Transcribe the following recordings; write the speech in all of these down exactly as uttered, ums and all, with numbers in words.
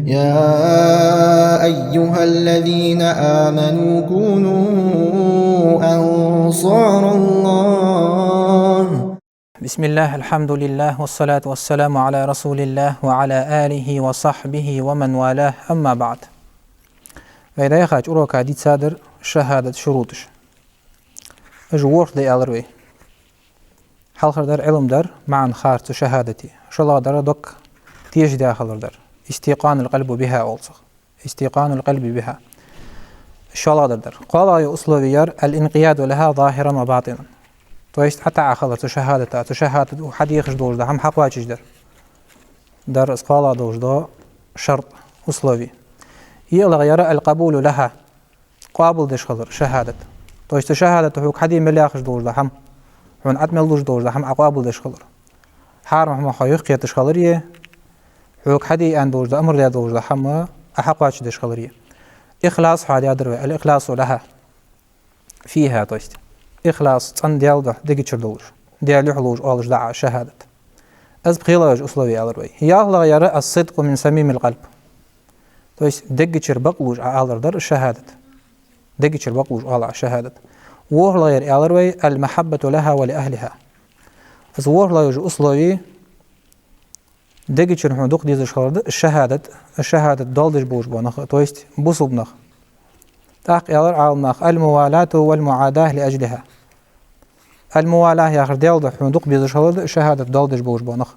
يا أيها الذين آمنوا كونوا أنصار الله. بسم الله، الحمد لله، والصلاة والسلام على رسول الله وعلى آله وصحبه ومن والاه، أما بعد. Вай дӀаяхача урока дийцадар шахӀадата шуруташ. Уж ворхӀ да аьлар вай. Хьалхардар Ӏилма дар, маӀан хар цу шахӀадата. ШоллагӀдар дог тешаш хилар дар. استيقان القلب بها оал цох. استيقان القلب بها. ШоллагӀдар дар. КхоалагӀа условие яр الانقياد لها ظاهرا وباطنا. То есть, хьатӀа а хилар цу шахӀадата, цу шахӀадата хьадехаш долаш да хӀама хьакхоачаш дар. Дар из кхоалагӀа долаш да шарт, условие. ЙиълагӀа яр القبول لها. Къоабалдеш хилар шахӀадат. То есть шахӀадат хьога хьаде мел яхаш долаш да хӀама, хьона Ӏа тӀа мел луш долаш да хӀама Ӏа къоабалдеш хилар. Хьарам хӀама хьо юхакхеташ хилар е, хьога хьаде аьнна долаш да, амар даь долаш да хӀама Ӏа хьакхоачашдеш хилар е. Ихлас хьадаьдар вай, الإخلاص لها فيها, то есть ихлас, цӀена Даьла духьа дега чура долаш, Даьла юхь ловш оалаш да Ӏа шахӀадат. Из пхелагӀа условие аьлар вай. ЯлхлагӀа яр الصدق من صميم القلب. То есть дега чура бакълувш Ӏа алар дар шахӀадат. Дега чура бакълувш оал Ӏа шахӀадат. ВорхӀлагӀа яр аьлар вай المحبة لها ولأهلها. Из ворхӀлагӀа условие дега чура хьона дукха дезаш хилар да шахӀадат, шахӀадат доал деш болаш бола нах, то есть бусалба нах. ТӀаккха аьлар Ӏаламнаха الموالاة والمعاداة لأجلها. الموالاة яхар Даьла духьа хьона дукха безаш хилар да шахӀадат доал деш болаш бола нах.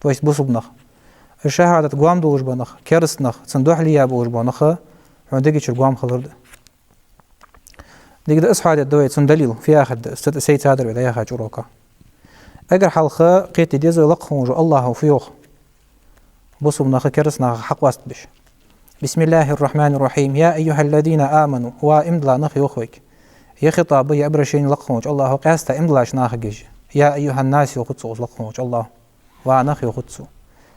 То есть бусалба нах. ШахӀадата гоама долаш бола нах, кераста нах, цунна духьале болаш бола нах хьона дега чура гоама хилар да. Дика да, из хьадергда вай, цун далил фу яхар да, из цу тӀа сайцадар вай дӀаяхача урока. Эггара хьалха кхета деза вай лакха хинна волча АллахӀа фу йоах бусалба наха, кераста наха хьакъоастабеш. بسم الله الرحمن الرحيم. يا أيها الذين آمنوا, ва иман дилла нах, йоах вайга. Ер хитӀаб, ер обращени лакха хинна волча АллахӀа къаьстта иман диллача нахага я. يا أيها الناس йоахац цо лакха хинна волча АллахӀа. Ва нах йоахац цо.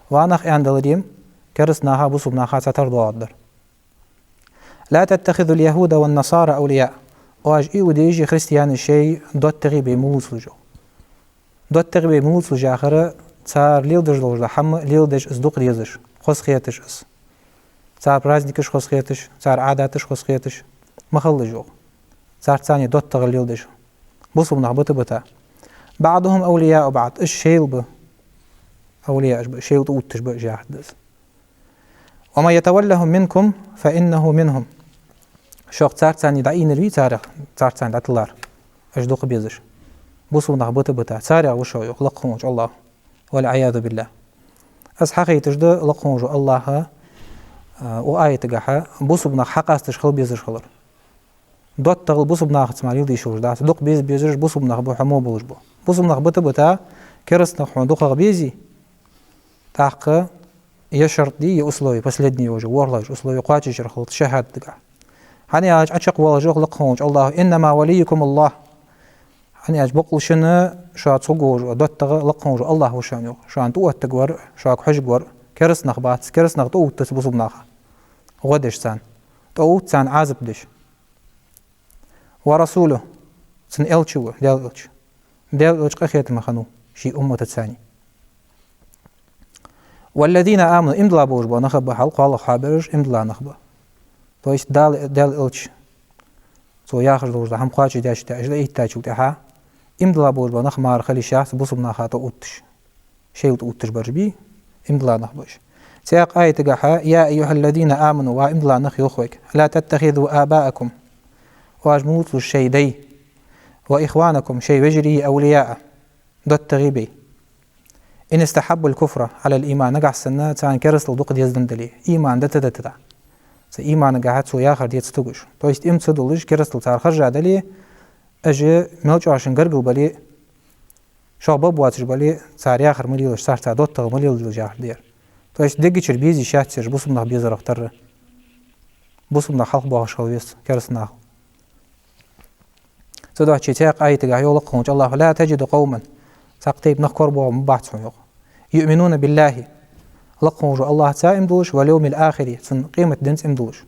Ва нах аьнна даларе, кераста наха, бусалба наха цхьатарра доагӀаргдар. لا تتخذوا اليهود والنصارى أولياء. Оаш иудейш а, христианаш а шоай доттагӀий бе ма лувцалаш, йоах. ДоттагӀий бе ма лувцалаш яхар, цар леладеш долаш да хӀама леладеш, из дукха дезаш, хоза хеташ из. Цар праздникаш хоза хеташ, цар Ӏадаташ хоза хеташ ма хилалаш, йоах. Царца цхьана доттагӀал леладеш. Бусалба нах бита-бита. بعضهم أولياء بعض. Уж шоайла ба. Авлияъаш ба, шоайла тӀаотташ ба уж, яхар да из. ومن يتولهم منكم فإنه منهم. Шоах царца цхьана дӀаийцар вий, царех, царца цхьана дӀатиллар, уж дукха безаш, бусалба нах бита-бита, царех ва шо, йоах лакха хинна волча АллахӀа. والعياذ بالله. Из хьахайташ да лакха хинна волча АллахӀа, а, укх аятагахьа бусалба нах хьакъоасташ хила безаш хилар. ДоттагӀал бусалба нахаца мара леладеш йолаш дац. Дукха беза безараш бусалба нах ба, хьо мо болаш ба. Бусалба нах бита-бита, кераста нах хьона дукхагӀа безе, тӀаккха ер шарт да, ер условие, последний уже, ворхӀлагӀа условие кхоачашъяр хилац шахӀадатагахьа. ХӀана аьлча, Ӏочакхвоалаш, йоах лакха хинна волча АллахӀа: إنما وليكم الله. ХӀана аьлча, бакъдолча шоана цхьоагӀо волаш доттагӀа лакха хинна волаш АллахӀ ва шоана, йоах. Шоана тӀаоттаргвар, шуга хьожаргвар кераста нах бац, кераста нах тӀаоттац бусалба наха гӀо деш царна, тӀаотт царна Ӏазап деш. ورسوله, цун элча ва, Даьла элча. Даьла элча къахетаме хиннав ший умматаца цхьана. والذين آمنوا, иман дилла болаш бола нах ба, хьалха кхоалагӀа хьабараш иман дилла нах ба. То есть Дала, Даьла элча, цо яхаш долаш да хӀама кхоачашдеш, дӀаэттачул тӀехьа, иман дилла болаш бола нах мара хила йиш яц бусалба наха тӀаотташ. Шоайла тӀаотташ бараш бий, иман дилла нах ба уж. Цхьаькха аятагахьа: يا أيها الذين آمنوا, ва иман дилла нах, йоах вайга, لا تتخذوا آباءكم, оаш ма лувцалаш шоай дай, وإخوانكم, шоай вежарий, أولياء, доттагӀий бе. إن استحبوا الكفر على الإيمان, нагахьа санна царна керастал дукха дезденна дале, иман дита-дита. Цу иманагахьа цо яхар де ца тугаш. То есть иман ца долаш, керастал цар хержа дале, уж мел чӀоагӀа шун гаргара бале, шоах ба боацаш бале, цар яхар ма лелаш, царца доттагӀал ма леладелаш яхар да ер. То есть дега чура беза йиш яц ераш бусалба нах безарах тарра. Бусалба нах хьалхабоахаш хила веза кераста нахал. Цудухьа цхьаькха аятагахьа йоах лакха хинна волча АллахӀа: لا تجد قوما, цхьаккха тайпа нах корабоагӀаргбац хьона, йоах, يؤمنون بالله, лакха хинна волча АллахӀаца иман долаш, واليوم الآخر, цун къематденца иман долаш,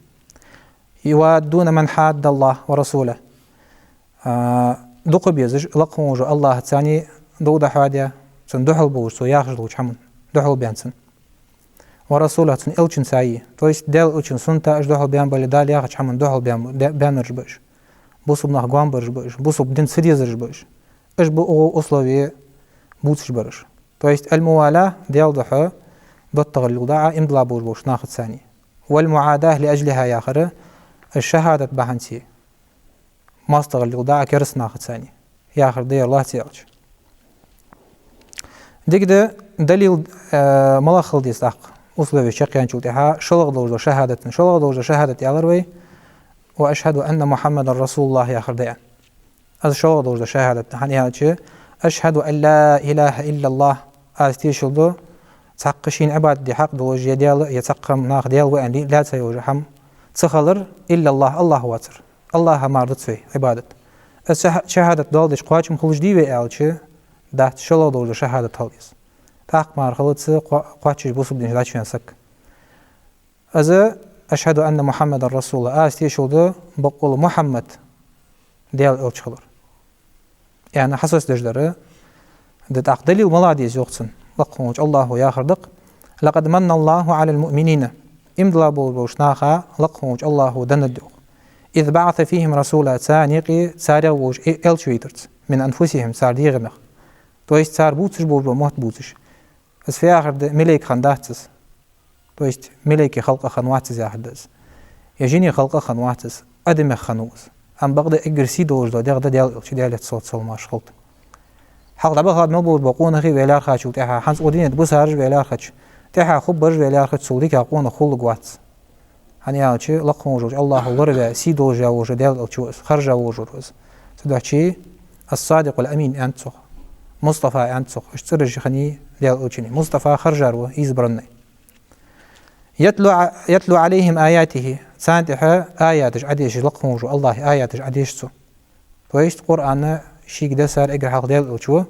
يوادون من حاد الله ورسوله, а, дукха безаш, лакха хинна волча АллахӀаца цхьана дов дӀахьоадаь, цунна духьал болаш, цо яхаш долча хӀаман духьал баьнна цунна. ورسوله, цун элчанца а. То есть Даьла элчан сунната уж духьал баьнна бале, Дала яхача хӀаман духьал баьнна, баь-, баьннараш ба уж. Бусалба нах гоама бараш ба уж. Бусалба дин ца дезараш ба уж. Уж ба укх условие бувцаш бараш. То есть الموالاة, Даьла духьа доттагӀал леладу Ӏа иман дилла болаш болча нахаца а. والمعاداة لأجلها яхар, уж шахӀадат бахьанца моастагӀал леладу Ӏа кераста нахаца а, яхар да ер лоацца аьлча. Дика да, далил, э, малагӀа хила деза тӀаккха, условеш чакхъяьнначул тӀехьагӀа, шоллагӀа долаш дола шахӀадат. ШоллагӀа долаш дола шахӀадат аьлар вай, وأشهد أن محمدا رسول الله яхар да аьнна. Из шоллагӀа долаш дола шахӀадат да, хӀана аьлча, أشهد أن لا إله إلا الله, аз тешал ду, цхьаккха шийна Ӏибадат де хьакъ долаш е Даьла, е цхьаккха наха Даьла ва аьнна лаьца йолаш хӀама ца хилар, إلا الله, АллахӀ воацар. АллахӀа мара дац вай Ӏибадат. Из шахӀ-, шахӀадат доаладеш кхоачам хулаш дий вай аьлча, дац, шоллагӀа долаш дола шахӀадат хила деза. ТӀаккха мара хилац кхо-, кхоачаш бусалба дина чу дӀачувена саг. Из أشهد أن محمدا رسول الله, аз тешал ду бакъдолаш Мухьаммад Даьла элча хилар, аьнна, хьасоцадеш дар. Да тӀаккха далил малагӀа деза йоах цун? Лакха волча АллахӀо яхар да-кх: لقد من الله على المؤمنين, иман дилла болаш болча наха Лакха волча АллахӀо деннад йоах, إذ بعث فيهم رسولا, царна юкъе царех волаш э-, элча вайтарца, من أنفسهم, цар дегӀамех. То есть цар бувцаш болаш бола мотт бувцаш. Из фу яхар да, малейк хиннадац из. То есть малейкий халкъах хиннавац из яхар да из. Е жиний халкъах хиннавац из, адамех хиннав из. Амма бакъда эггара сий долаш дола дегӀ да Даьла элча, Даьлера салот-салам-моаршал хилда. Хьалха дӀабаха мел болаш бола къонахий вай лаьрхӀачул тӀехьагӀа, хӀанз укх дунен тӀа бусараш вай лаьрхӀача, тӀехьагӀа хургболаш вай лаьрхӀача, цул дикагӀа къонах хуларгвац. ХӀана аьлча, Лакха волаш волча АллахӀо лораваь, сий долаш волаш вола Даьла элча ва из, харжа волаш вар ва из. Цудухьа الصادق الأمين аьннад цох, Мустафа аьннад цох, иштта цӀераш хиннай Даьла элчан. Мустафа харжар ва, избранный. يتلو ع-, يتلو عليهم آياته, царна тӀехьа аяташ Ӏодешаш, Лакха волаш волча АллахӀа аяташ Ӏодешаш цо. То есть Къуръан шийга дессар эггара хьалха Даьла элча ва,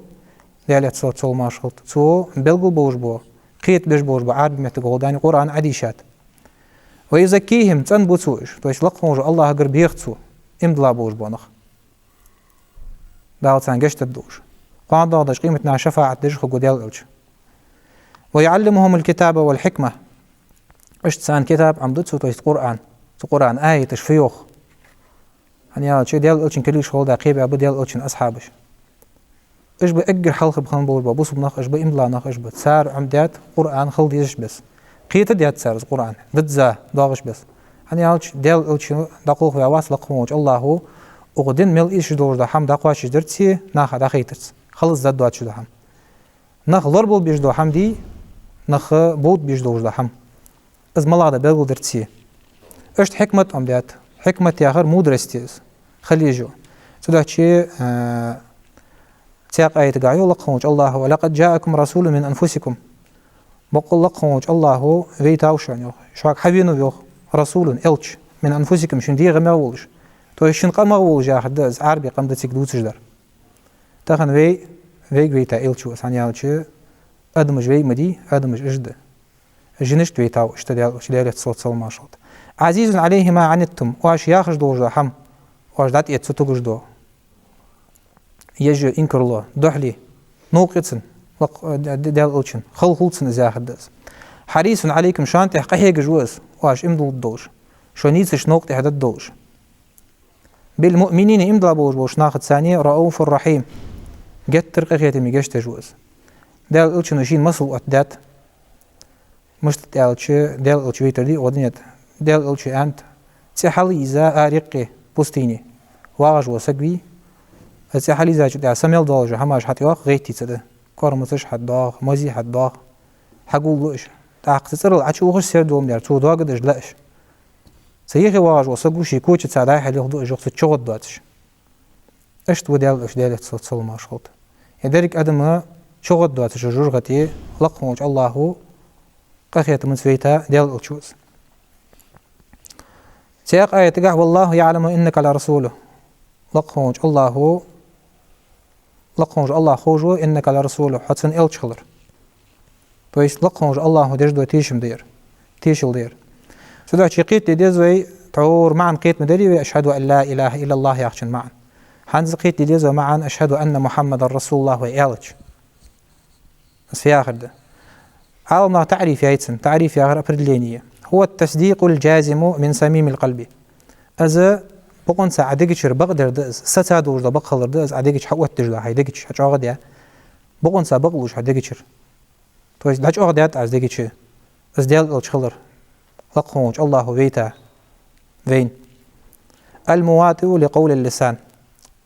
Даьлера салот-салам-моаршал хилда. Цо белгал болаш бола, кхетабеш болаш бола Ӏарбий меттага гӀолла дани Къуръан Ӏодийшад. ويزكيهم, цӀенбу цо уж, то есть Лакха волаш волча АллахӀагара бех цо иман дилла болаш бола нах. Дала царна гешт дергдолаш. КхоанадоагӀаш, къематдийнахьа шафаӀат деш хургва Даьла элча. ويعلمهم الكتاب والحكمة. Иштта царна китаб Ӏомаду цо, то есть Къуръан. Цу Къуръана аяташ фу йоах. ХӀана аьлча, Даьла элчан кулгаш хилда кхебаьб Даьла элчан асхьабаш. Уж ба эггара хьалха хинна болаш бола бусалба нах, уж ба иман дилла нах, уж ба. Цар Ӏомадаьд Къуръан хила дезача беса. Кхетадаьд цар из Къуръан, дизза доагӀача беса. ХӀана аьлча, Даьла элча дӀакхалхаваь вац Лакха волаш волча АллахӀо, укх дина мел эшаш долаш дола хӀама дӀакхоачашдарца, наха дӀахайтарца. Халаза доацаш дола хӀама. Нах лорабала безаш дола хӀама дий, нах бовда безаш долаш дола хӀама. Из малагӀа да белгалдарца. Иштта хьикмат Ӏомадаьд. Хьикмат яхар мудрость я из. Хила езаш йола. Цудухьа, а, цхьаькха аятагахь йоах Лакха волаш волча АллахӀо: ولقد جاءكم رسول من أنفسكم. Бакъдолаш Лакха волаш волча АллахӀо вайтав шоана йоах. Шуга хьавенав йоах رسول, элча, من أنفسكم, шун дегӀамех волаш. То есть шун къамах волаш яхар да из, Ӏарбий къам да цига дувцаш дар. Тахан вай, вайга вайта элча ва из, хӀана аьлча, адамаш вай ма дий, адамаш уж да. Жинашта вайтав иштта Даьла элча, Даьлера салот-салам-моаршал хилда. عزيز عليه ما عنتم, оаш яхаш долаш дола хӀама, оаш дӀатӀаэца ца тугаш дола. Ежа инкарло, духьале, новкъа я цун, Лакха, э, Д-, Д-, Даьла элчан, хала хул цунна из яхар да из. حريص عليكم, шоана тӀехьа къахьегаш ва из, оаш иман дилларгдолаш, шо нийсача новкъа тӀехьа даргдолаш. بالمؤمنين, иман дилла болаш болча нахаца а, رءوف رحيم, геттара къахетаме гешт деш ва из. Даьла элчано шийна масал оттадаьд. Мишта аьлча, Даьла элча вайтар дий укх дунен тӀа. Даьла элчано аьннад: цӀи хьалъийза ара юкъе, пустыне, вагӀаш вола саг вий, из цӀи хьалъийзачул тӀехьагӀа са мел долаш хӀамаш хьатӀайоах гӀайттий цу тӀа. Кормацаш хьатӀадоагӀа, мозий хьатӀадоагӀа, хьагуллу уж. ТӀаккха цу цӀерал Ӏочуухаш сердалам дер, цо доагадаь уж лаьаш. Цу юхе вагӀаш вола саг ва, ший кочаца дӀа-хьа леладу уж, юха цу чу гӀоргдоацаш. Иштта ва Даьла элча, Даьлера салот-салам-моаршал хилда. Е деррига адам чу гӀоргдоацаш жожагӀате, Лакха волаш волча АллахӀо къахетамца вайта Даьла элча ва из. Цхьаькха аятагахь: والله يعلم إنك لرسوله. Лакха волаш волча АллахӀо, Лакха волаш волча АллахӀо ховш ва, إنك لرسوله, хьо цун элча хилар. То есть Лакха волаш волча АллахӀо деш дола тешам да ер, тешал да ер. Цудухьа кхетаде деза вай, тхьовра маӀан кхета ма дарий вай: أشهد أن لا إله إلا الله яхачун маӀан. ХӀанз кхетаде деза вай маӀан: أشهد أن محمدا رسول الله вай аьлча. Из яхар да. Ӏаламнаха таӀриф яьй цун, таӀриф яхар определение. هو التصديق الجازم من صميم القلب. Из бокъонца Ӏа дега чура бакъдар да из, саца долаш дола бакъ хилар да из, Ӏа дега чу хьаоттадеш да, хьай дега чу хьачӀоагӀа а даь. Бокъонца бакълувш хьа дега чура. То есть дӀачӀоагӀдаьд Ӏа из дега чу, из Даьла Элча хилар, лакха волча АллахӀа вайта вайна. المواطئ لقول اللسان.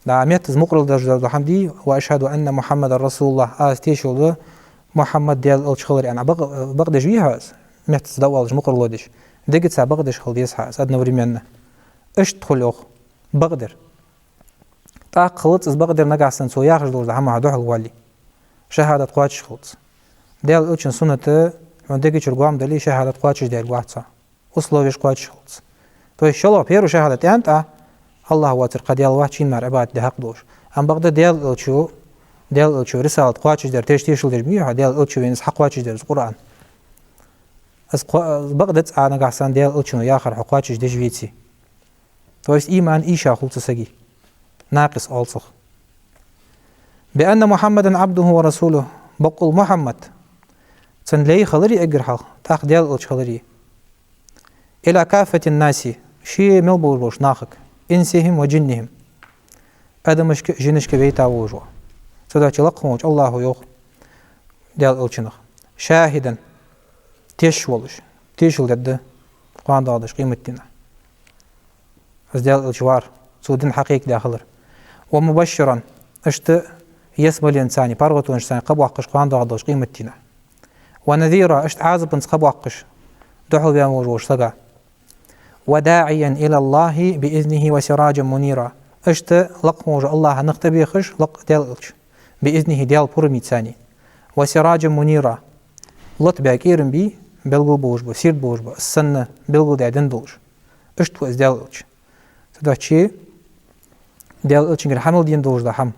ДӀа меттаца мукъарло деш дола хӀама дий, وأشهد أن محمدا رسول الله, аз тешал ду Мухьаммад Даьла Элча хилар аьнна, бакъ-, бакъдеш вий хьо из, меттаца дӀаоалаш мукъарло деш. Дегаца бакъдеш хила деза хьа из одновременно. Иштта хул йоах бакъдар. ТӀаккха хилац из бакъдар нагахьа санна цо яхаш долаш дола хӀама хьа духьал вале. ШахӀадат кхоачаш хилац. Даьла Элчан суннат хьона дега чура гоама дале, шахӀадат кхоачашдергвац хьо. Условеш кхоачаш хилац. То есть шоллагӀа первый шахӀадат аьннад Ӏа, АллахӀ воацар кхы Даьла вац, шийна мара Ӏибадат де хьакъ долаш. Амма бакъда Даьла Элчо, Даьла Элчо рисалат кхоачашдер, теш тешал деш ма вий хьо, Даьла Элчо вайна из хьакхоачашдер, из Къуръан. Из кхо-, из бакъдац Ӏа нагахьа санна Даьла Элчано яхар хьо кхоачашдеш веце. То есть иман ийша хул цу сага. Накъис оал цох. بأن محمدا عبده ورسوله, боккъал Мухьаммад цун лай хилари эггара хьалха, тӀаккха Даьла Элча хилари. إلى كافة الناس, ше мел болаш болча нахага, إنسهم وجنهم, адамашка а жинашка а вайта волаш ва. Цудухьа лакха волча АллахӀа йоах Даьла Элчанах: شاهدا, теш волаш, тешал дергда кхоана доагӀаш долча къематдийнахьа. Из Даьла Элча вар, цо дин хьакхайкадаь хилар. ومبشرا, иштта ялсмаленцани, паргӀатонашцани кхаъ боаккхаш кхоана доагӀаш долча къематдийнахьа. ونذيرا, иштта Ӏазапанца кхаъ боаккхаш духьал ваьнна волаш волча сага. وداعيا إلى الله بإذنه وسراجا منيرا. Иштта лакха волча АллахӀа нах тӀабехаш, лакха Даьла Элча, بإذنه, Даьла пурамцани. وسراجا منيرا, лота баь кӀерам бий, белгал болаш ба, сийрда болаш ба, из санна белгалдаь дин долаш. Иштта ва из Даьла Элча. Цудухьа Даьла Элчангара хьа мел дена долаш дола хӀама,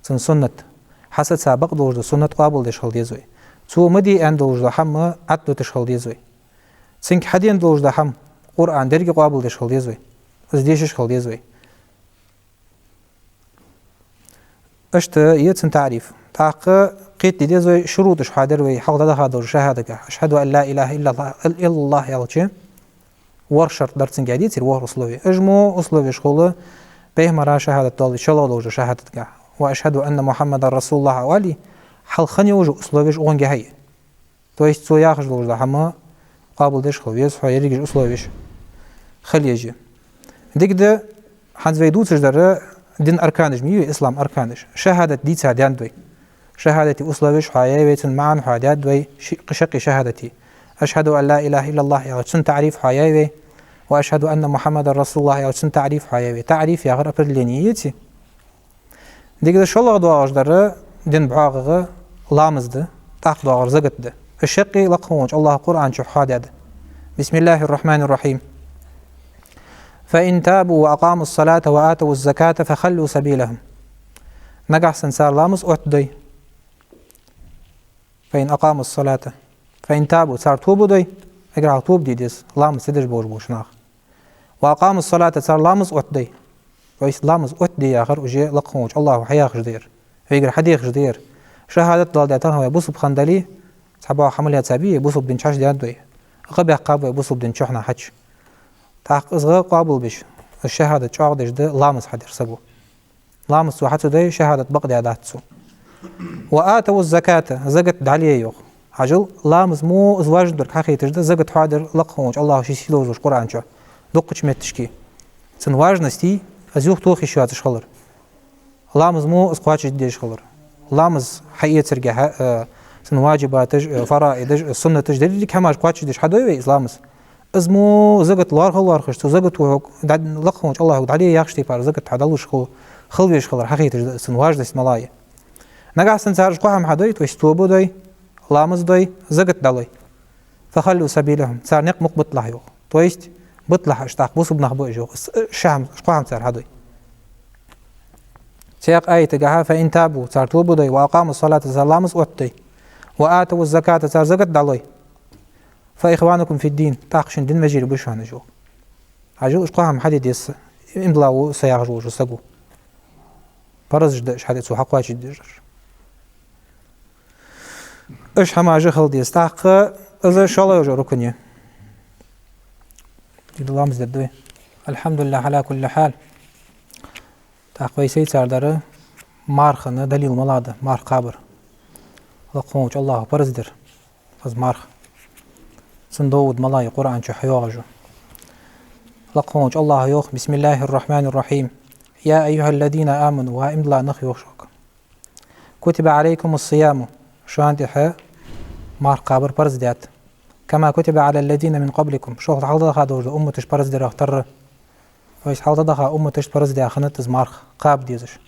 цун суннат, хьа саца бакъдолаш дола суннат къоабалдеш хила деза вай. Цо ма де аьнна долаш дола хӀама Ӏаддуташ хила деза вай. Цунга хьадена долаш дола хӀама, Къуръан, деррига къоабалдеш хила деза вай. Из дешаш хила деза вай. Иштта я цун таӀриф. ТӀаккха кхетаде деза вай, шурутӀаш хьадар вай хьалха дӀадаха долча шахӀадатагахьа. أشهد أن لا إله إلا الله, إلا الله аьлча, ворхӀ шартӀ дар цунга, дийцар, ворхӀ условие. Уж мо условеш хул пайхамара шахӀадат дале, шоллагӀа долча шахӀадатагахьа. وأشهد أن محمدا رسول الله оале, хьалха хинна йола условеш укхангахьа я. То есть цо яхаш долаш дола хӀама къоабалдеш хила веза хьо, ерригаш условеш хила еза. Дика да, хӀанз вай дувцаш дар дина арканаш ма йий вай, ислама арканаш. ШахӀадат дийца даьннад вай. ШахӀадата условеш хьоаяьй вай, цун маӀан хьоадаьд вай, ши-, шаккхе шахӀадата. أشهد أن لا إله إلا الله аьлча, цун таӀриф хьоаяьй вай. وأشهد أن محمدا رسول الله аьлча, цун таӀриф хьоаяьй вай. ТаӀриф яхар определение я цун. Дика да, шоллагӀа доагӀаш дар дина бӀоагӀагӀа ламаз да, тӀаккха доагӀар закат да. Уж шаккхе лакха волча АллахӀа Къуръан чу хьоадаьд: بسم الله الرحمن الرحيم. فإن تابوا وأقاموا الصلاة وآتوا الزكاة فخلوا سبيلهم. Нагахьа санна цар ламаз оттадой. فإن أقاموا الصلاة. فإن تابوا, цар тоба дой, эггара хьалха тоба де деза, ламаз ца деш болаш болча наха. وأقاموا الصلاة, цар ламаз оттадой. То есть ламаз оттаде яхар уже лакха волча АллахӀа хьаяхаш да ер. Вайгара хьадехаш да ер. ШахӀадат далдаь тахан вай бусалба хинна дале, цхьабола хӀама лаьца бий, бусалба дина чу хьажа даьннад вай. ГӀа баьккхаб вай бусалба дина чухь хьачу. ТӀаккха из гӀа къоабалбеш, из шахӀадат чӀоагӀдеш да ламаз хьадер саго. Ламаз цо хьа ца дой, шахӀадат бакъдаь дац цун. وآتوا الزكاة, закат дӀале йоах. Хьажал, ламаз мо из важно долга хьахайташ да закат хьоадар лакха волча АллахӀа ший сий долаш долча Къуръан чу. Дуккхача метташка. Цун важность, из юха тоха йиш йоацаш хилар. Ламаз мо из кхоачашдеш хилар. Ламаз хьаэцаргахьа, э, цун ваджибаташ, э, фараидаш, э, суннаташ, деррига хӀамаш кхоачашдеш хьадой вай из ламаз. Из мо закат лоархӀа а лоархӀаш, цу закато хьога дӀа-, лакха волча АллахӀа хьога дӀале яхача тайпара закат хьадалуш хул-, хила везаш хилар хьахайташ да цун важность мала я. Нагахьа санна цар уж кхо хӀама хьадой, то есть тоба дой, ламаз дой, закат дӀалой. فخلوا سبيلهم, цар никъ мукъа биталахь йоах. То есть биталахь уж, тӀаккха бусалба нах ба уж йоах. Из, э, ши хӀама, уж кхо хӀама цар хьадой. Цхьаькха аятагахьа: فإن تابوا, цар тоба дой, وأقاموا الصلاة, цар ламаз оттадой, وآتوا الزكاة, цар закат дӀалой, فإخوانكم في الدين, тӀаккха шун дина вежарий ба шоана уж йоах. Хьажал, уж кхо хӀама хьаде деза, иман дилла ва со яхаш волча саго. Паразаш да уж хьаде цо хьакхоачашдеш дар. Уж хӀамаш хила деза. ТӀаккха из шоллагӀа йола рукн я. Дика ламаз дергда вай. الحمد لله على كل حال. ТӀаккха вай сайцар дар мархана далил малагӀа да, марха кхабар. Лакха волча АллахӀа парз дир из марха. Цун довда малагӀа я Къуръан чу хьайоагӀаш. Лакха волча АллахӀа йоах: بسم الله الرحمن الرحيم. يا أيها الذين آمنوا, ва иман дилла нах, йоах шуга. كتب عليكم الصيام, шоана тӀа марха кхабар парз даьд. كما كتب على الذين من قبلكم, шоана хьалха даьха долча умматашта парз дирах тарра. То есть хьалха даьха умматашта парз даь хиннад из марха кхаба дезаш.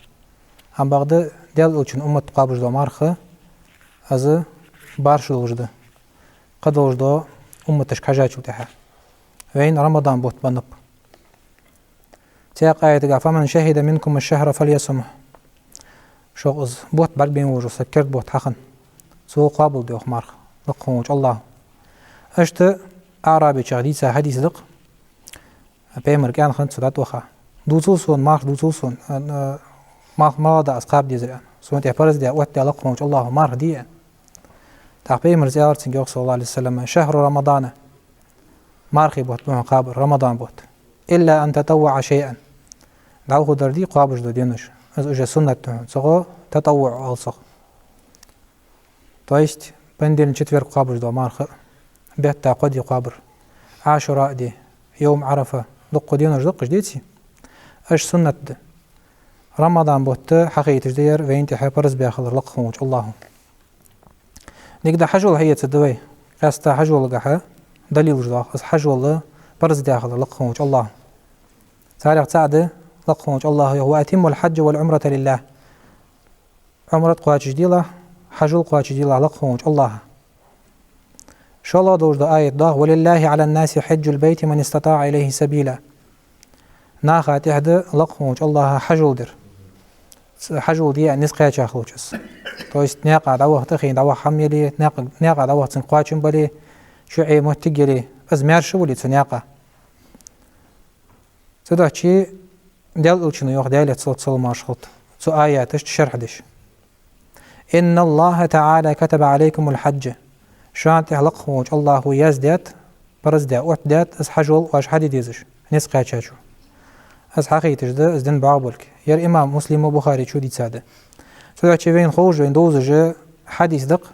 Амма бакъда Даьла Элчан уммат кхоабаш дола марха, из барш долаш да кхыдолча умматашка хьежачул тӀехьагӀа. Вайна Рамадан бутт беннаб. Цхьаькха аятагахь: فمن شهد منكم الشهر فليصمه. Шух из бутт бӀаргабайна волаш вола саг, керда бутт хьахинна, цо кхоабалда, йоах, марха, лакха волча АллахӀа. Иштта АӀрабечох дийца хьадис да-кх, пайхамарга аьнна хиннад цо дӀатӀаваха: дувцал сона, марха дувцал сона, а, а, марха малагӀа да аз кхаба дезар, аьнна. Сона тӀа парз даь, оттадаь лакха волча АллахӀа марха дий, аьнна. ТӀаккха пайхамара аьлар цунга, йоах, صلى الله عليه وسلم: شهر رمضان, мархий бутт ба хьона кхабар, Рамадан бутт. إلا أن تطوع شيئا. ДӀахо дар дий кхоабаш дола денаш, из уже суннат да хьона. Цох татаввуӀ оал цох. То есть понедельник, четверг кхоабаш дола марха, бетта кхо ди кхоабар, Ӏашура ди, йовм Ӏарафа, дукха денаш да-кх уж, деций? Уж суннат да. Рамадан бутт хьахайташ да ер вайна тӀа парз баь хилар лакха волча АллахӀа. Дика да, хьажол хьаэцаргда вай. Къаьстта хьажолагахьа далилаш доагӀа, из хьажол парз даь хилар лакха волча АллахӀа. Царех цаӀ да, лакха волча АллахӀа йоах: وأتموا الحج والعمرة لله. Ӏумрат кхоачашделахь, хьажол кхоачашделахь лакха волча АллахӀа. ШоллагӀа долаш дола аят доагӀа: ولله على الناس حج البيت من استطاع إليه سبيلا. Наха тӀехьа да лакха волча АллахӀа хьажол дар. Ц-, хьажол де аьнна низ кхаьча хилча из. То есть наькъа дӀаваха, тӀахийна дӀаваха хӀама яле, наькъа, наькъа дӀаваха цунга кхоачам бале, чу Ӏе моттиг яле, из маьрша вале цу наькъа. Цудухьа Даьла Элчано йоах, Даьлера салот-салам-моаршал хилда цунна, цу аяташта шархь деш: إن الله تعالى كتب عليكم الحج. Шоана тӀа лакха волча АллахӀа яздаьд, парз даь, оттадаьд из хьажол оаш хьаде дезаш, низ кхаьчачо. Из хьахайташ да из дин бӀоагӀа болга. Ер имам Муслима, Бухаречо дийца да. Цудухьа вайна ховш, вайна довзаш хьадис да-кх,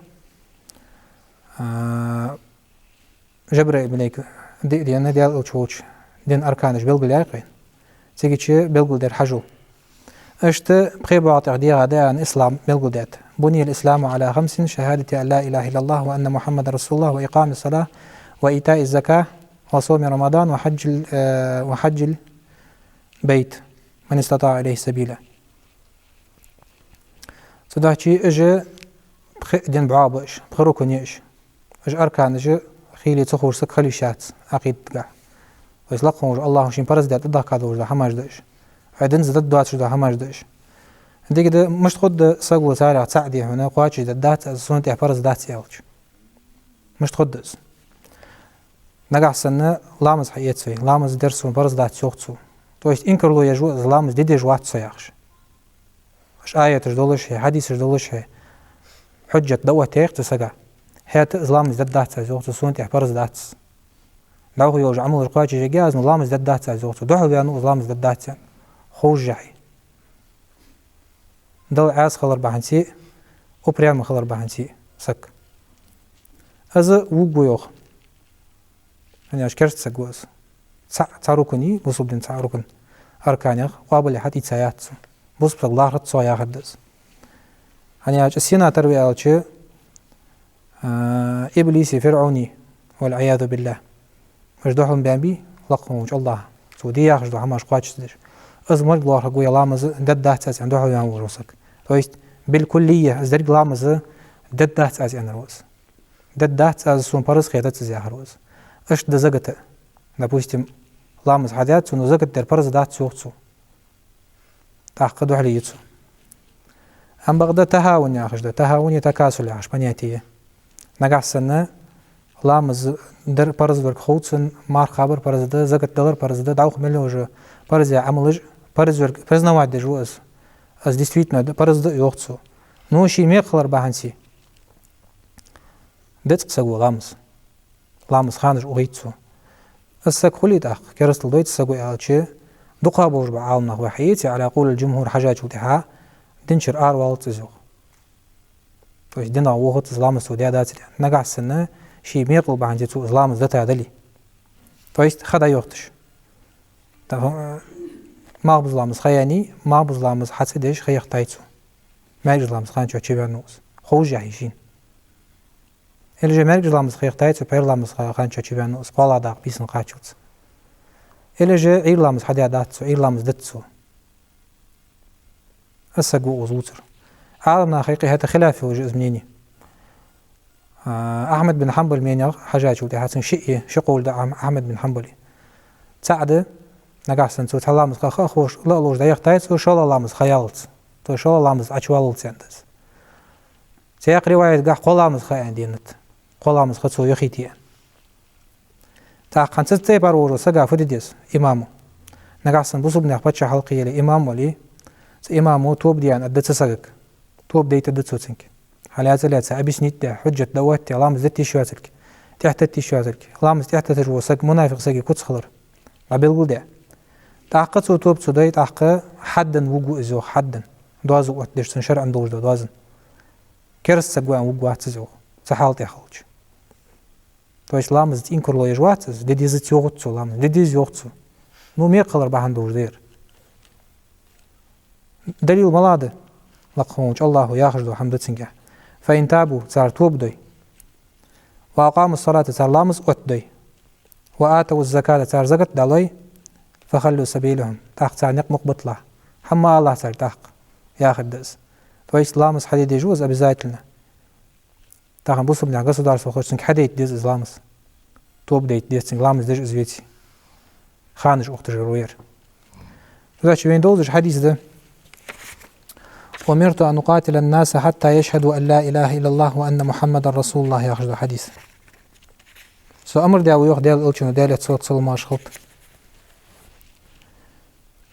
а, Жабраил малейк диъ ден Даьла Элча волча дина арканаш белгалъяьй-кх вайна. Цигача белгалдир хьажол. Иштта пхе боагӀа тӀа дегӀа да аьнна ислам белгалдаьд: بني الإسلام على خمس: شهادة أن لا إله إلا الله وأن محمدا رسول الله وإقام الصلاة وإيتاء الزكاة وصوم رمضان وحج ال-، э, وحج البيت من استطاع إليه سبيلا. Цудухьа уж пхи дин бӀоагӀа ба уж, пхи рукн я уж. Уж арканаш хийла ца ховш саг хила йиш яц Ӏакъидатагахь. То есть лакха волча АллахӀа шийна парз даь тӀадахка долаш дола хӀамаш да уж. Вай динца дергдоацаш дола хӀамаш да уж. Дика да, мишта хургда саго царех цаӀ де хьона, кхоачашдергдац аз, сона тӀа парз дац аьлча? Мишта хургда из? Нагахьа санна ламаз хьаэц вай, ламаз дар сона парз дац, йоах цо. То есть инкарло еш ва из, ламаз де дезаш вац со, яхаш. Уж аяташ долаш хье, хьадисаш долаш хье, хьужжат да оттаяьй-кх цу сага. ХӀаьта из ламаз дергдац аз, йоах цо, сона тӀа парз дац. ДӀахо йолаш Ӏамалаш кхоачашъергья аз, но ламаз дергдац аз, йоах цо. Духьал ваьннав из ламаз дергдац аьнна. Ховш хье. Дала Ӏаьса хилар бахьанца, упрямый хилар бахьанца саг. Из вувргва, йоах. ХӀана аьлча керста саг ва из. Цхьа, цхьа рукн я, бусалба дина цхьа рукн, арканех къоабалъяь хьатӀаийца яц цо. Бусалба саг лархӀац цох, яхар да из. ХӀана аьлча сенах тара ва аьлча, а, иблиси, фирӀауни, والعياذ بالله. Уж духьал ма баьннабий лакха волча АллахӀа, цо де яхаш дола хӀамаш кхоачашдеш. Из ма лоархӀаргва, е ламаз дергдац аз аьнна духьал ваьнна волаш вола саг. То есть بالكلية из деррига ламаз дергдац аз аьннар ва из. Дергдац аз, сона парз хетац из, яхар ва из. Иштта да закат а. Допустим, ламаз хьадаьд цо, но закат дар парз дац, йоах цо. ТӀаккха духьале я цо. Амма бакъда тахӀавун яхаш да, тахӀавун е такасул яхаш понятие я. Нагахьа санна ламаз дар парз верг хов цунна, марха кхабар парз да, закат далар парз да, дӀахо мел йола парз яь Ӏамалаш парз верг признавать деш ва из. Из действительно да, парз да, йоах цо. Но ший мекх хилар бахьанца, Деций саго ламаз? Ламаза ханаш ухийт цо. Из саг хулий тӀаккха, керастал дой цу саго аьлча, дукхагӀа болаш бола Ӏаламнах вай хьаийцай, على قول الجمهور, хьажачул тӀехьа, дин чура аравалац из, йоах. То есть динах вохац из, ламаз цо даь дацар аьнна. Нагахьа санна ший мекъал бахьан долаш цо из ламаз дита дале. То есть ха дӀайохийташ. Та, э, малхбуза ламаза ха яьннай, малхбуза ламаз хьа ца деш ха яхийтай цо. МаьркӀажа ламаза ханна чу чувеннав из. Ховш яхьий шийна. Или же маьркӀажа ламаза ха яхийтай цо, пхьера ламаза ха-, ханна чу чувеннав из, кхоалагӀа дакъа бийсанна кхаччалца. Или же Ӏуйра ламаз хьадаь дац цо, Ӏуйра ламаз дита цо. Из саг ва укхаза лувцар. Ӏаламнаха юкъе хӀаьта хилаф йолаш я из мнени. А, Ахьмад бин Хьанбала мненех хьажачул тӀехьа цунга шиъ я, ши къовл да Ахь-, Ахьмад бин Хьанбала. ЦаӀ да, нагахьа санна цо цхьа ламаза ха ховш, ла а ловш дӀаяхийтай цо, шоллагӀа ламаза ха яллалца. То есть шоллагӀа ламаз Ӏочуваллалца аьнна да из. Цхьаькха риваятагахь кхо ламаза ха аьнна денад. Кхо ламаза ха цо яхийтай аьнна. ТӀаккха хӀанз цу тайпара волча сага фу де деза имамо? Нагахьа санна бусалба наьха паччахьалкхе яле имам вале, цу имамо тоба де аьнна аргда цу сагага. Тоба дайта да цо цунга. Хьалаьца-лаьца объяснить даь, хьужжат дӀаоттадаь, ламаз дита йиш йоацилга, тӀехьатетта йиш йоацилга. Ламаз тӀехьатетташ вола саг мунафикъ сага куц хилар. ДӀабелгалдаь. ТӀаккха цо тоба ца дой, тӀаккха хьаддан вугаргва из, йоах, хьаддан. Доазув оттадеш цун шарӀан долаш дола доазув. Кераста саг ва аьнна вугаргвац из, йоах, цу хьала тӀа хилча. То есть ламазаца инкарло еш вац из, де дезац йоахац цо ламаз, де деза йоах цо. Ну, мекъал хилар бахьан долаш да ер. Далил малагӀа да? Лакха волча АллахӀа яхаш дола хӀама да цунгахь: «فإن تابوا», цар тоба дой, «وأقاموا الصلاة», цар ламаз оттадой, «وآتوا الزكاة», цар закат дӀалой, «فخلوا سبيلهم», тӀаккха цар никъ мукъабиталахь, хӀама ма алалахь царга тӀаккха, яхар да из. То есть ламаз хьаде дезаш ва из обязательно. Тахан бусалба наьха государство хилча, цунга хьадайта деза из ламаз. Тоба дайта деза цунга, ламаз деш из веце. Ханаш ухийташ вар ва ер. Цудухьа вайна довзаш хьадис да: «أمرت أن أقاتل الناس حتى يشهدوا أن لا إله إلا الله وأن محمدا رسول الله», яхаш дола хьадис. Со амар даь ва, йоах Даьла Элчано, Даьлера салот-салам-моаршал хилда,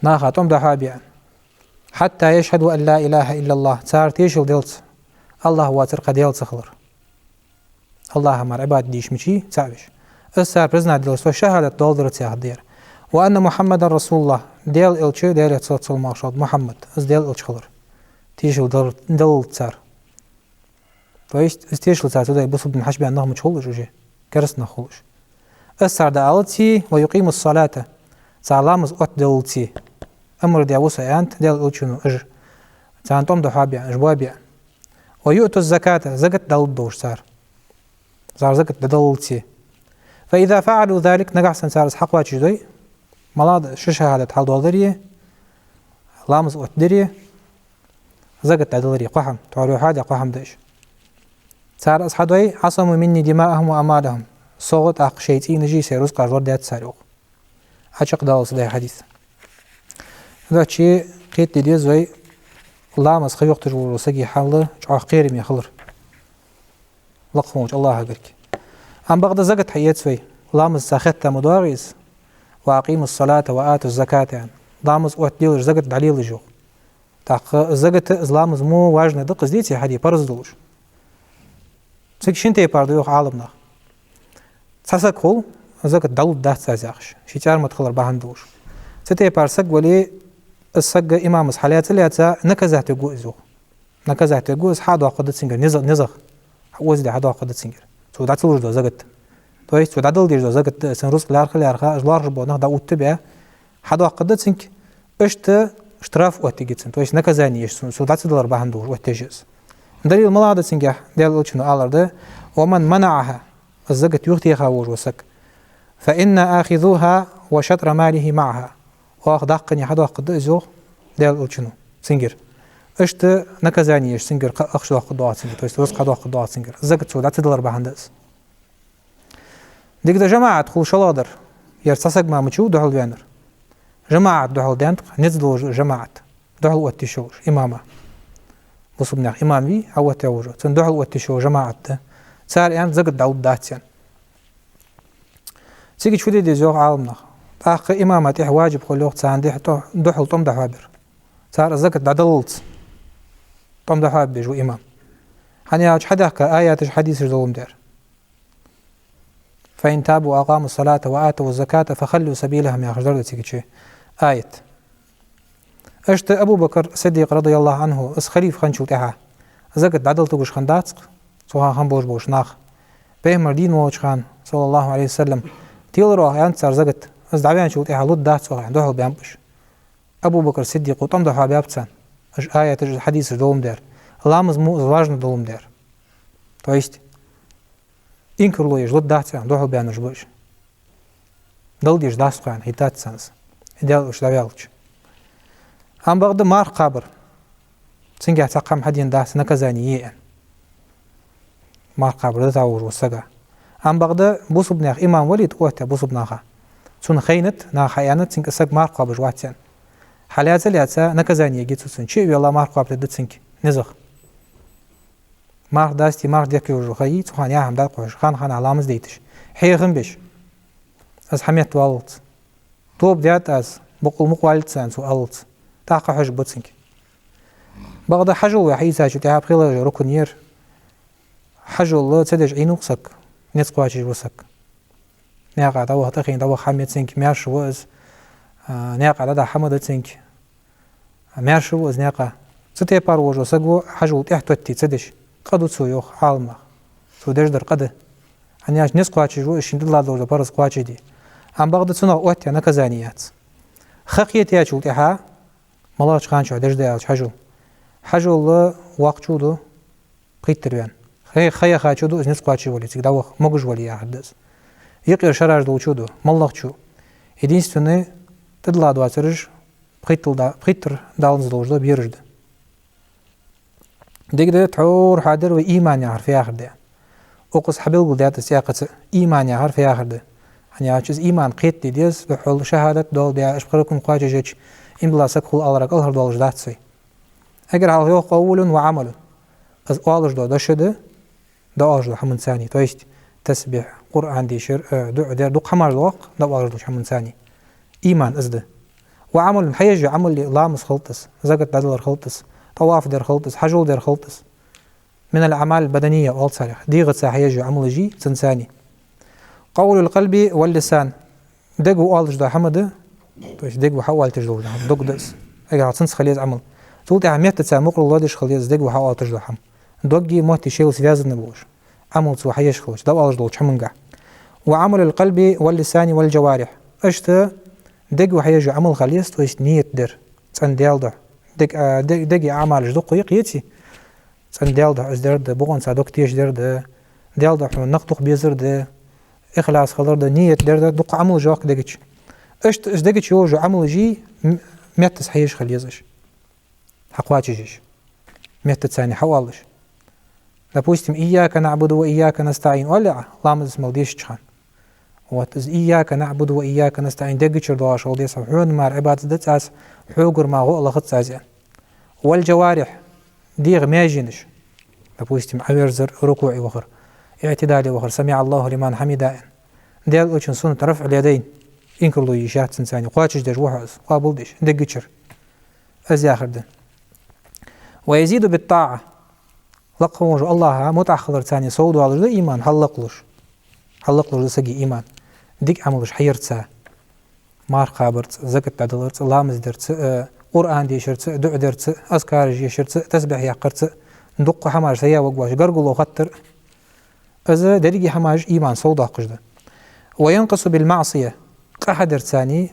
наха тӀом дӀахьоабе аьнна. «حتى يشهدوا أن لا إله إلا الله», цар тешал делца АллахӀ воацар кхы даьла ца хилар. АллахӀа мара Ӏибадат де йиш мичай, цаӀ веш. Из цар признать дале, со шахӀадат доаладаьр ва цар яхар да ер. «وأن محمدا رسول الله», Даьла Элча, Даьлера салот-салам-моаршал хилда, Мухьаммад, из Даьла Элча хилар тешал дал-, даллалца цар. То есть из тешал цар ца дой, бусалба дин хьачубаьнна нах мича хул уж уже, кераста нах хул уж. Из цар дӀааллалца, «ويقيموا الصلاة», цар ламаз оттадаллалца. Амар даь ва со, аьннад Даьла Элчано, уж царна тӀом дӀахьоабе аьнна, уж боабе аьнна. «ويؤتوا الزكاة», закат дӀалургдолаш цар. Цар закат дӀадаллалца. «فإذا فعلوا ذلك», нагахьа санна цар из хьакхоачашдой, малагӀа да, ши шахӀадат хьалдоаладари, ламаз оттадари, закат дӀадалари, кхо хӀама, тхьовра юхьа а даь кхо хӀама да уж. Цар из хьадой, «عصموا مني دماءهم وأموالهم», согӀа тӀаккха шоай цӀийнаши шоай рузкъаши лорадаьд цар, йоах. Ӏочакхдаллалца да ер хьадис. Цудухьа кхетаде деза вай ламаза ха йохийташ волча сага хьал чӀоагӀа кхераме хилар. Лакха волча АллахӀагарга. Амма бакъда закат хьаэц вай, ламазаца хетта ма доагӀа из: «وأقيموا الصلاة وآتوا الزكاة», аьнна. Ламаз оттаделаш, закат дӀалелаш, йоах. ТӀаккха закат а, из ламаз а мо важни да-кх из, деций, хьаде парз долаш. Цига шин тайпара да, йоах Ӏаламнаха. Цхьа саг хул, закат дӀалургдац аз яхаш, ший цӀармат хилар бахьан долаш. Цу тайпара саг вале, из саг имамаца хьалаьца-лаьца наказать вергва из, йоах. Наказать вергва из, хьадоаккхаргда цунгара низа-, низагӀа. Хьаозаде хьадоаккхаргда цунгара. Цо дӀа ца луш дола закат. То есть цо дӀадала дезаш дола закат да, цун рузкъа лаьрхӀа-лаьрхӀа, уж лоархӀаш бола нах дӀаоттабаь, хьадоаккхаргда цунга, иштта штраф оттаергья цунна, то есть наказание еш цунна, цо дӀа ца далар бахьан долаш оттаеш я из. Далил малагӀа да цунгахь? Даьла Элчано аьлар да: «ومن منعها», из закат юхатеха волаш вола саг, «فإنا آخذوها وشطر ماله معها». Оаха даккха а хьадоаккхаргда из, йоах Даьла Элчано, цунгара. Иштта наказание еш цунгара кхы а ахча доаккхаргдоацар цунгара, то есть рузкъа хьадоаккхаргдоацар цунгара. Закат цо дӀа ца далар бахьан да из. Дика да жамаӀат хул шоллагӀа дар. Ер цхьа саг мара мича ва духьалваьннар. ЖамаӀат духьалдаьннад-кх, низ долаш да жамаӀат. Духьал оттаеш йолаш имама. Бусалба наьха имам вий, хьаоттаваь волаш. Цунна духьал оттаеш йола жамаӀат да. Цар аьннад, закат дӀалургдац аьнна. Цига чу фу де деза, йоах Ӏаламнаха? ТӀаккха имама тӀехьа важиб хул, йоах, царна тӀехьа тӀо-, духьал тӀом дӀахьоабар. Цар закат дӀадаллалца тӀом дӀахьоабеш ва имам. ХӀана аьлча хьадаьхка аяташ, хьадисаш долаш ма дий ер. «فإن تابوا وأقاموا الصلاة وآتوا الزكاة فخلوا سبيلهم» яхаш дар да цига чу аят. Иштта Абу Бакр Сиддикъ, радияллаху Ӏанху, из халифа хинначул тӀехьагӀа, закат дӀадала тугаш хиннадац-кх цу хана хинна болаш болча наха. Пайхамар дийна волча хана, саллаллаху Ӏалайхи ва саллам, телар оаха, аьннад цар, закат, из дӀаваьнначул тӀехьагӀа лургдац оаха, аьнна, духьал баьннаб уж. Абу Бакр Сиддикъо тӀом духьал баьб царна, уж аяташ, уж хьадисаш долаш ма дар, ламаз мо из важно долаш ма дар. То есть, инкарло еш лургдац аьнна, духьал баьннараш ба уж. Дала дезаш дац-кх аьнна хетац царна из, Даьла Элча дӀаваьлча. Амма бакъда марха кхабар, цунгахьа цхьаккха хӀама хьадена дац, наказание я аьнна, марха кхабар дӀатӀавугаш волча сага. Амма бакъда бусалба наьха иман вале, тӀаоттаяь бусалба наха, цунна хайнад, наха хьааьннад, цунга саг марха кхоабаш вац аьнна. Хьалаьца а лаьца, наказание ергья цо цунна. Чу а велла, марха кхоабаш дергда цунга низагӀа. Марха дасте, марха дехке вужу ха йий, цу хана яхьам дӀакхухьаш, хана-хана ламаз дайташ, хьехам беш, из хьаметта валлалца. Тоба даьд аз, бокъонца мукъа валлалца аьнна цо аллалца, тӀаккха хьожаргба цунга. Бакъда хьажол вай хьаийцачул тӀехьагӀа пхелагӀа рукн я ер. Хьажол ца деш Ӏийнав-кх саг, низ кхоачаш ва саг. Наькъа дӀаваха, тӀахийна дӀаваха хӀама я цунга, маьрша ва из, а, наькъа дӀадахьа хӀама да цунга, маьрша ва из наькъа. Цу тайпара волаш вола саг ва, хьажол тӀехьатетте ца деш, къа да цо, йоах Ӏаламнаха. Цо деш дар къа да. ХӀана аьлча низ кхоачаш ва из, шийна тӀадилла долаш дола парз кхоачашде. Амма бакъда цунах оттаяь наказание яц. Ха кхетаяьчул тӀехьагӀа, малагӀча хана чухь деш да аьлча хьажол. Хьажол воккха чу да, пхийттара ваьнна. Ха, ха яхачо да из, низ кхоачаш вале, цига дӀаваха могаш вале яхар да из. Юкъера шераш долчо да, моллагӀчо. Единственное, тӀадилла доацараш пхийттал да, пхийттара даланза долаш да, бераш да. Дика да, тхьовра хьадер вай иман яхар фу яхар да. Укхаза хьабелгалдаьд из цӀаькхаза, иман яхар фу яхар да. ХӀана аьлча из иман кхетаде деза, духхьал шахӀадат доаладаь, уж пхи рукн кхоачашъяьча, иман долаш саг хул аларах кӀалхардоалаш дац вай. Эггара хьалха йоах: «قول وعمل». Из оалаш дола дош да, дӀаоалаш долча хӀаманца а. То есть, тасбихь, Къуръан дешар, э, дуӀа дар, дукха хӀамаш да-кх дӀаоалаш долча хӀаманца а. Иман из да. «وعمل», хьаеш йола Ӏамал я, ламаз хилда из, закат дӀадалар хилда из, тӀаваф дар хилда из, хьажол дар хилда из. «من الأعمال البدنية» оал царех. ДегӀаца хьаеш йола Ӏамалаш я цунца а. «قول القلب واللسان». Дега оалаш дола хӀама да, то есть дега хьаоалийташ дола хӀама, дог да из. Эггара хьалха цунца хила еза Ӏамал. Цул тӀехьагӀа меттаца мукъарло деш хила еза дега хьаоалийташ дола хӀама. Догги мотти шоайла связаны болаш, Ӏамал цо хьаеш хилча, дӀаоалаш долча хӀамангахьа. «وعمل القلب واللسان والجوارح». Иштта дега хьаеш йола Ӏамал хила еза, то есть ният дар, цӀена Даьла духьа. Дег-, а, де-, дега Ӏамалаш дукха я-кх, еций? ЦӀена Даьла духьа из дар да, бокъонца дог тешаш дар да, Даьла духьа хьона накха дукха безар да, ихлас хилар да, ният дар да, дукха Ӏамалаш я-кх дега чу. Иштта из дега чу йолаш йола Ӏамалаш м-, меттаца хьаеш хила еза уж. Хьакхоачашъеш. Меттаца а хьаоалаш. Допустим, «إياك نعبد وإياك نستعين» оал Ӏа, ламаз мел дешача хана. Вот, из «إياك نعبد وإياك نستعين» дега чура доагӀаш хила деза, хьона мара Ӏибадат дац аз, хьогара мара гӀо а лохац аз, аьнна. «والجوارح», дегӀа маьженаш. Допустим, Ӏоверзар, рукуӀе вахар, иӀтидале вахар, «سمع الله لمن حمده» аьнна. Даьла Элчан суннат рафӀ ледайн, инкарло еш яц цунца а, кхоачашдеш ва хьо из, къоабалдеш, дега чура. Из яхар да. «ويزيد بالطاعة». Лакха волча АллахӀа мутӀахьа хиларца а совдоалаш да иман, хьаллакхлуш. Хьаллакхлуш да сага иман дика Ӏамалаш хьаярца. Марха кхабарца, закат дӀадаларца, ламаз дарца, э, Къуръан дешарца, дуӀа дарца, азкараш ешарца, тасбихь яккхарца, дукха хӀамаш са я ваг ваш, гаргало хаттар. Из деррига хӀамаш иман совдоаккхаш да. «وينقص بالمعصية». Къа хьадарца а,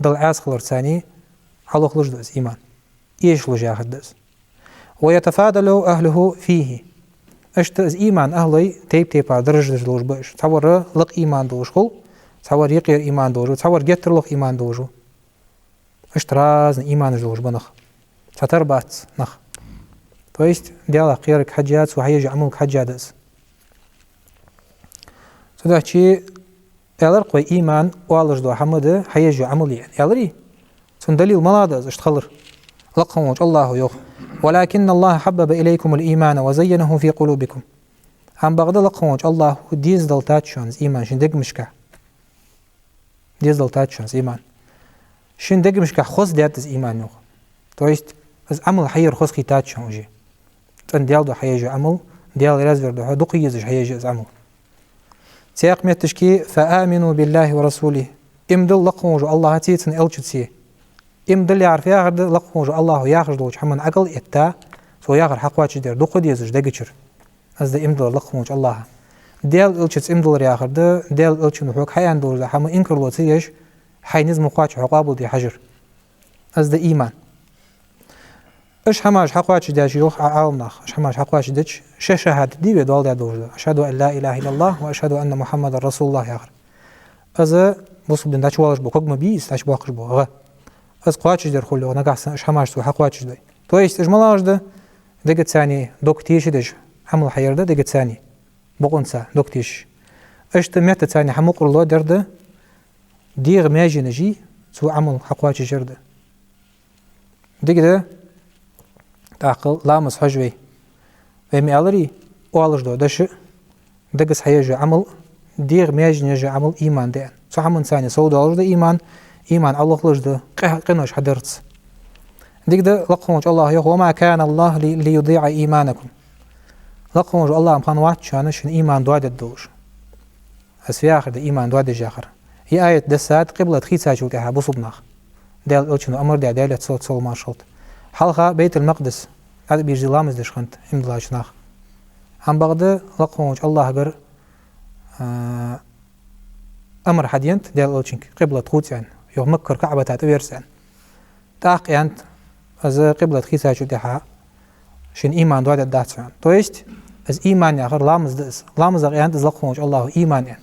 Далла Ӏаьса хиларца а хьалохлуш да из иман. Эшалуш яхар да из. «ويتفاضل أهله فيه». Иштта из иман ахӀлой тайп-тайпара даржаш долаш ба уж. Цхьавар лакха иман долаш хул, цхьавар юкъера иман долаш ва, цхьавар геттара лоха иман долаш ва. Иштта разный иманаш долаш ба нах. Цхьатарра бац нах. То есть, Даьлах кхерарга хьежжа, цо хьаеш йола Ӏамалга хьежжа да из. Цудухьа аьлар-кх вай, иман оалаш дола хӀама да, хьаеш йола Ӏамал я, аьларий? Цун далил малагӀа да из иштта хилара? Лакха волча АллахӀа йоах: «ولكن الله حبب إليكم الإيمان وزينه في قلوبكم». Амма бакъда лакха волча АллахӀа дезадалийтад шоана из иман шун дегашка. Дезадалийтад шоана из иман. Шун дегашка хоза даьд из иман, йоах. То есть, из Ӏамал хьаяр хоза хийтад шоана уже. ЦӀена Даьла духьа хьаеш йола Ӏамал, Даьла раьза вар духьа, дукха езаш хьаеш я из Ӏамал. Цхьаькха метташка: «فآمنوا بالله ورسوله». Иман дилла лакха волча АллахӀаца, цун элчанца. Иман дилла яхар фу яхар да? Лакха волча АллахӀа яхаш долча хӀаман Ӏокъал а этта, цо яхар хьакхоачашдар, дукха дезаш дега чура. Из да иман диллар лакха волча АллахӀаца. Даьла элчанца иман диллар яхар да, Даьла элчано хьога хьааьнна долча хӀаман инкарло ца еш, хьай низ ма кхоачча хьо къоабалде хьажар. Из да иман. Уж хӀамаш хьакхоачашдеш, йоах Ӏа-, Ӏаламнаха, уж хӀамаш хьакхоачашдеш, ши шахӀадат дий вай доаладаь долаш да: «أشهد أن لا إله إلا الله وأشهد أن محمدا رسول الله», яхар. Из бусалба дин дӀачувоалаш бола ког ма бий из, дӀачубоаккхаш бола гӀа. Из кхоачашдер хул, йоах, нагахьа санна уж хӀамаш цо хьакхоачашдой. То есть уж малагӀаш да? Дегаца дог тешадеш Ӏамал хьаяр да, дегаца, бокъонца дог тешаш. Иштта меттаца хьамукъарло дар да, дегӀа маьженаши цу Ӏамал хьакхоачашъяр да. Дика да, тӀаккха ламаз хьож вай. Вай ма аьларий, оалаш дола дешаш, дегаца хьаеш йола Ӏамал, дегӀа маьженаш еш йола Ӏамал иман да аьнна. Цу хӀаманца совдоалаш да иман, иман Ӏолохлуш да къи-, къинош хьадарца. Дика да, лакха волча АллахӀа йоах: «وما كان الله لي-, ليضيع إيمانكم». Лакха волча АллахӀа хиннавац шоана шун иман доадергдолаш. Из фу яхар да иман доадеш яхар? Из аят дессад къиблат хийцачул тӀехьагӀа бусалба наха. Даьла элчано амар даь, Даьлера салот-салам-моаршал хилда. Хьалха Байтул-Макъдис тӀабийрза ламаз деш хиннад иман диллача наха. Амма бакъда лакха волча АллахӀагара, а, амар хьаденад Даьла элчанга къиблат хувца аьнна, йоах, Маккара КаӀбата тӀаверза аьнна. ТӀаккха аьннад, из къиблат хийцачул тӀехьагӀа шун иман доадергдац хьона. То есть, из иман яхар ламаз да из. Ламазах аьннад из лакха волча АллахӀа иман аьнна.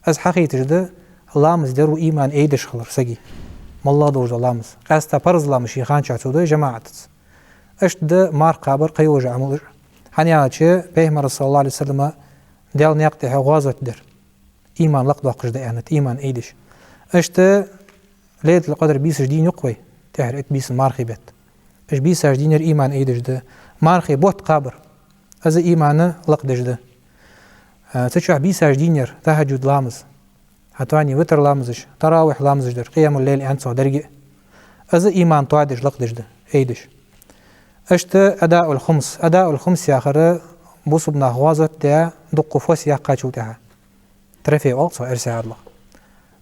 Из хьахайташ да, ламаз дар ва иман айдеш хилар сага. МоллагӀа долаш дола ламаз. Къаьстта парз ламаз ший хана чухь цо дой жамаӀатаца. Иштта да марха кхабар, кхыйола Ӏамалаш. ХӀана аьлча, Пайхамара, صلى الله عليه وسلم, Даьла наькъа тӀа гӀазот дир. Иман лакхдоаккхаш да аьннад, иман айдеш. Иштта Лайлатул-Къадр бийсаш дийнахьа юкъе, тӀехьара итт бийсан мархий бетта. Уж бийсаш дийнахьа иман айдеш да, мархий бутт кхабар. Из иман лакхдеш да. А, цу чухь бийсаш дийнахьа тахӀаджуд ламаз, хӀаьта а витр ламазаш, таравихь ламазаш дар, къиямул-лайл аьннад цох деррига а. Из иман тоадеш, лакхдеш да, айдеш. Иштта адаул-хумс. Адаул-хумс яхар бусалба наха гӀазот даь, дукха фос яьккхачул тӀехьагӀа трофей оал цох эрсий яздаь.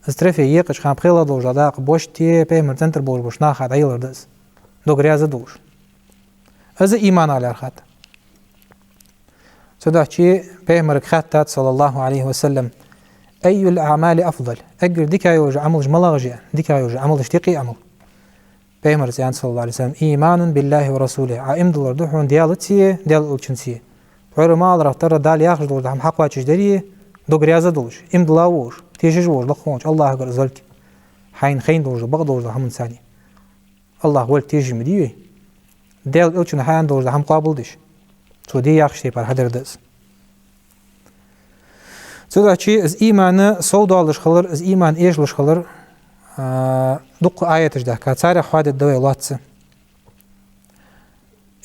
Из трофей екъача хана пхелагӀа долаш дола дакъа бошти, Пайхамара цӀен тӀара болаш болча наха дӀаялар да из. Дог раьза долаш. Из иман лаьрхӀад. Цудухьа Пайхамарага хаьттад, صلى الله عليه وسلم: «أي الأعمال أفضل؟» Эггара дика йола Ӏамалаш малагӀаш я? Дика йола Ӏамалаш, дикагӀа Ӏамал. Пайхамара аьннад, صلى الله عليه وسلم: «إيمان بالله ورسوله». Ӏа иман диллар да хьона Даьлацеи, Даьла элчанцеи. Тхьовра ма аллара, тара Дала яхаш долаш дола хӀама хьакхоачашдари, дог раьза долаш, иман дилла волаш, тешаш волаш лакха волча АллахӀагара из волга. Хьайна хайна долаш дола, бакъ долаш дола хӀаманца. АллахӀа волга тешаш ма дий вай. Даьла элчано хьааьнна долаш дола хӀама къоабалдеш. Цо де яхача тайпара хьадар да из. Цудухьа из иман совдоалаш хилар, из иман эшалуш хилар, а, дукха аяташ даьхкад, царех хьоадергда вай лоацца.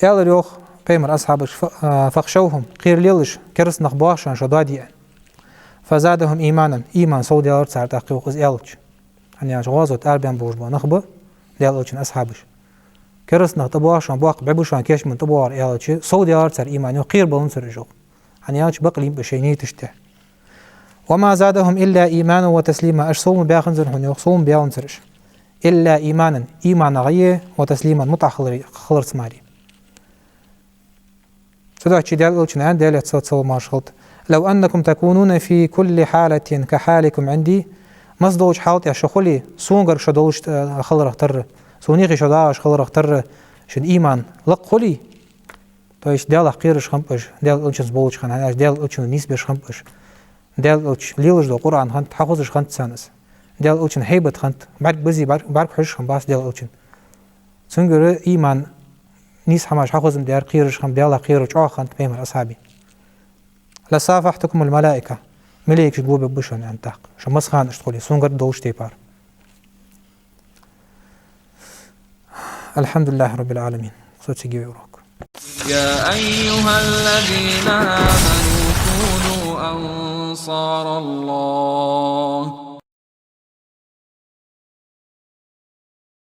Аьлар йоах Пайхамара асхьабаша: «Фа-, а, فاخشوهم», кхералелаш, кераста нах боахаш шо доаде. «فزادهم إيمانا», иман совдаьлар цар тӀаккха, йоах, из аьлча. ХӀана аьлча гӀазота арабаьнна болаш бола нах ба Даьла элчан асхьабаш. Кераста нах тӀабоахаш шо, боккха бӀи ба шоана кешаман тӀабоагӀар аьлча, совдаьлар цар иман, йоах, кхерабаланзар уж, йоах. ХӀана аьлча бакълийна ба уж шоай нийташта. «وما زادهم إلا إيمانا وتسليما». Уж сов ма баьханзар хьона, йоах, сов ма баьланзар уж. «إلا إيمانا», иманагӀеи, «وتسليما», мутӀахьа хилар-, хиларца мари. Цудухьа Даьла элчано аьннад, Даьлера салот-салам-моаршал хилда: «لو أنكم تكونون في كل حالة كحالكم عندي». Масса долча хьала тӀа шо хуле, сона гарга шо долаш, э, хиларах тарра, сона юхе шо дагӀаш хиларах тарра, шун иман лакха хуле, то есть Даьлах кхераш хиннаб уж, Даьла элчанца болча хана, хӀана аьлча Даьла элчано нийсбеш хиннаб уж. Даьла элчано лелаш дола Къуръан хиннад, хьахозаш хиннад царна из. Даьла элчан хьайбат хиннад, бӀарг безе, бӀарг, бӀарг хьожаш хиннабац Даьла элчан. Цунгара иман, нийса хӀамаш хьахоза ма даьр, кхераш хиннаб, Даьлах кхерар чӀоагӀа хиннад Пайхамара асхьабий. «لصافحتكم الملائكة». Малейкаш гобергба шоана, аьннад тӀаккха. Шо масса хана иштта хуле, сона гарга долаш тайпара. الحمد لله رب العالمين. Со цига вай урок. يا أيها الذين آمنوا كونوا أنصار الله.